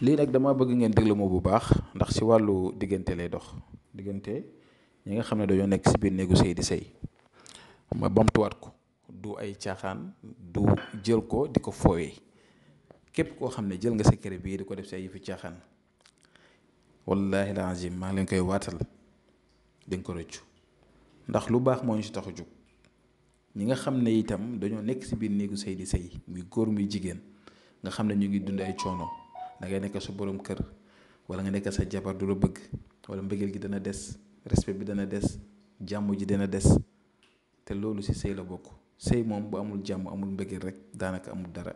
lii nag dama bëgg ngeen déglu ma bu baax ndax si wàllu diggante lay dox diggante ñi nga xam ne dañoo nekk si biir néegu sëy di sëy ma bamtuwaat ko du ay caaxaan du jël ko di ko foowee képp koo xam ne jël nga secret bii di ko def si ay yëfi caaxaan wallaahi lazim maa ngi leen koy waatal di nga ko rëccu ndax lu baax moo ñu si tax a jóg ñi nga xam ne itam dañoo nekk si biir néegu sëy di sëy muy góor muy jigéen nga xam ne ñu ngi dund ay coono da ngay nekk sa borom kër wala nga nekk sa jabar du la bëgg wala mbëggeel gi dana des respect bi dana des jàmm ji dana des te loolu si sëy la bokk sëy moom bu amul jàmm amul mbëggeel rek daanaka amul dara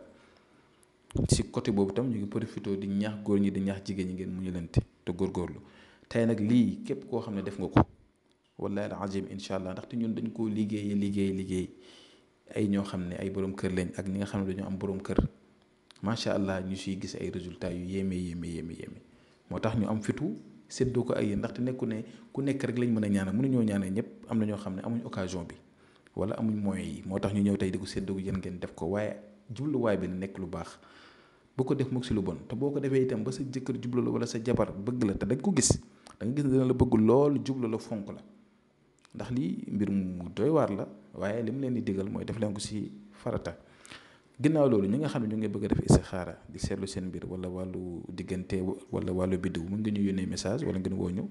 si côté boobu tam ñu ngi profité di ñaax góor ñi di ñaax jigéen ñi ngeen muñu lente te góorgóorlu tey nag lii képp koo xam ne def nga ko wallahi alazim incha allah ndaxte ñun dañ koo liggéey ay ñoo xam ne ay borom kër lañ ak ñi nga xam ne dañoo am borom kër macha allah ñu siy gis ay résultats yu yéeme moo tax ñu am fitu séddoo ko ak yéen ndaxte nekku ne ku nekk rek lañ mën a ñaanal mënuñoo ñaanal ñëpp am na ñoo xam ne amuñ occasion bi wala amuñ moyens yi moo tax ñu ñëw tey di ko séddoo yéen ngeen def ko waaye jubluwaay bi na nekk lu baax bu ko def mukk si lu bon te boo ko defee itam ba sa jëkkër jublu la wala sa jabar bëgg la te da nga ko gis da nga gis ne dina la bëgg lool jublu la fonk la ndax lii mbir mu doy waar la waaye li mu leen di digal mooy def leen ko si farata ginnaaw loolu ñi nga xam ne ñu ngi bëgg a def istixaara di seetlu seen mbir wala wàllu diggante wala wàllu biddiw mën nga ñu yónnee message wala ngeen woo ñu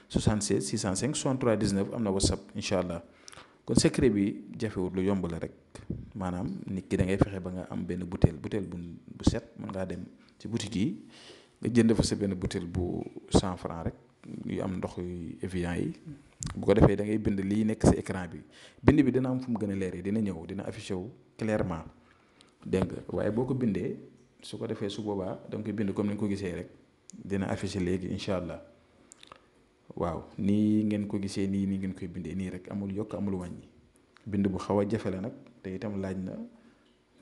76 605 63 19 am na whatsapp incha allah kon secret bi jafewul lu yomb la rek maanaam nit ki da ngay fexe ba nga am benn butéel bu set mën ngaa dem ci boutique yi nga jënd fa sa benn butéel bu 100 francs rek yu am ndox yu Evian yi bu ko defee da ngay bind lii nekk si écran bi bind bi dina am fu mu gën a leeree dina ñëw dina affiché wu clairement dégg nga waaye boo ko bindee su ko defee su boobaa da nga koy bind comme ni nga ko gisee rek dina affiché léegi incha allah waaw nii ngeen ko gisee nii ngeen koy bindee nii rek amul yokk amul wàññi bind bu xaw a jafe la nag te itam laaj na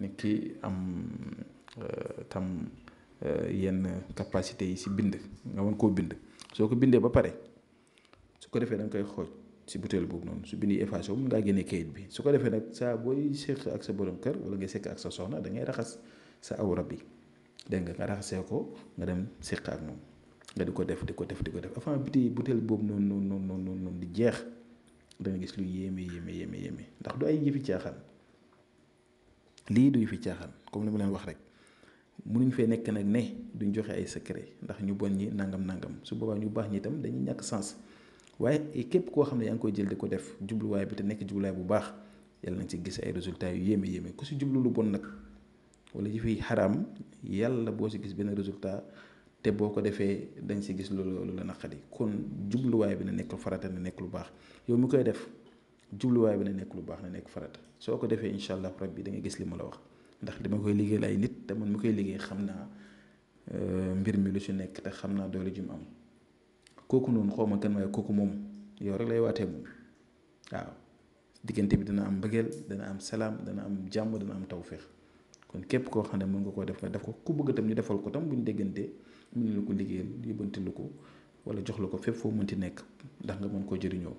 nit ki am tam yenn capacité yi si bind nga mën koo bind soo ko bindee ba pare su ko defee da nga koy xooj si butéel boobu noonu su bindi effacé wu mun ngaa génne kayit bi su ko defee nag saa booy séq ak sa borom kër wala ngay séq ak sa soxna da ngay raxas sa awra bi dégg nga raxasee ko nga dem séq ak moom nga di ko def avant butéel boobu noonu di jeex da nga gis lu yéeme ndax du ay yëfi caaxaan lii du yëfi caaxaan comme li ma leen wax rek munuñ fee nekk nag ne duñ joxe ay secret ndax ñu bon ñi nangam su boobaa ñu baax ñi itam dañuy ñàkk sens. waaye képp koo xam ne yaa ngi koy jël di ko def jubluwaay bi te nekk jubluwaay bu baax yàlla na ci gis ay résultats yu yéeme ku si jublu lu bon nag wala yi fiy xaraam yàlla boo si gis benn résultat te boo ko defee dañ si gis loolu la naqadi kon jubluwaay bi na nekk farata na nekk lu baax yow mi koy def jubluwaay bi na nekk lu baax na nekk farata soo ko defee incha allah rabbi da nga gis li ma la wax ndax dama koy liggéeyal ay nit te man mi koy liggéey xam naa mbir mi lu si nekk te xam naa doole ju mu am. kooku noonu xaw ma kan waaye kooku moom yow rek lay waatee moom waaw diggante bi dana am mbëggeel dana am salaam dana am jàmm dana am tawféex kon képp koo xam ne mën nga koo def nga def ko ku bëgg tam ñu defal ko tam bu ñu déggantee mën na la ko liggéeyal yóbbanti lu ko wala jox la ko fépp foo mënti nekk ndax nga mën koo jëriñoo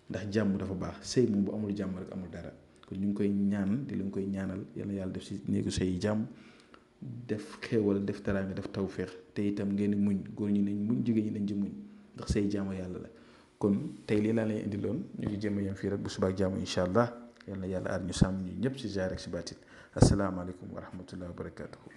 ndax jàmm dafa baax sëy moom bu amul jàmm rek amul dara kon ñu ngi koy ñaan di leen koy ñaanal yàlla def si néegu sëy yi jàmm def xéewal def teraanga def tawféex te itam ngeen muñ góor ñi nañ muñ jigéen ñi nañ ci muñ ndax say jaamu yàlla la kon tey lii laa lay indiloon ñu ngi jéem a yem fii rek bu subaak jaamu incha allah yal na yàlla aar ñu sàmm ñu ñëpp si jaar ak si baatit asalaamaaleykum wa rahmatullahi wa barakaatuhu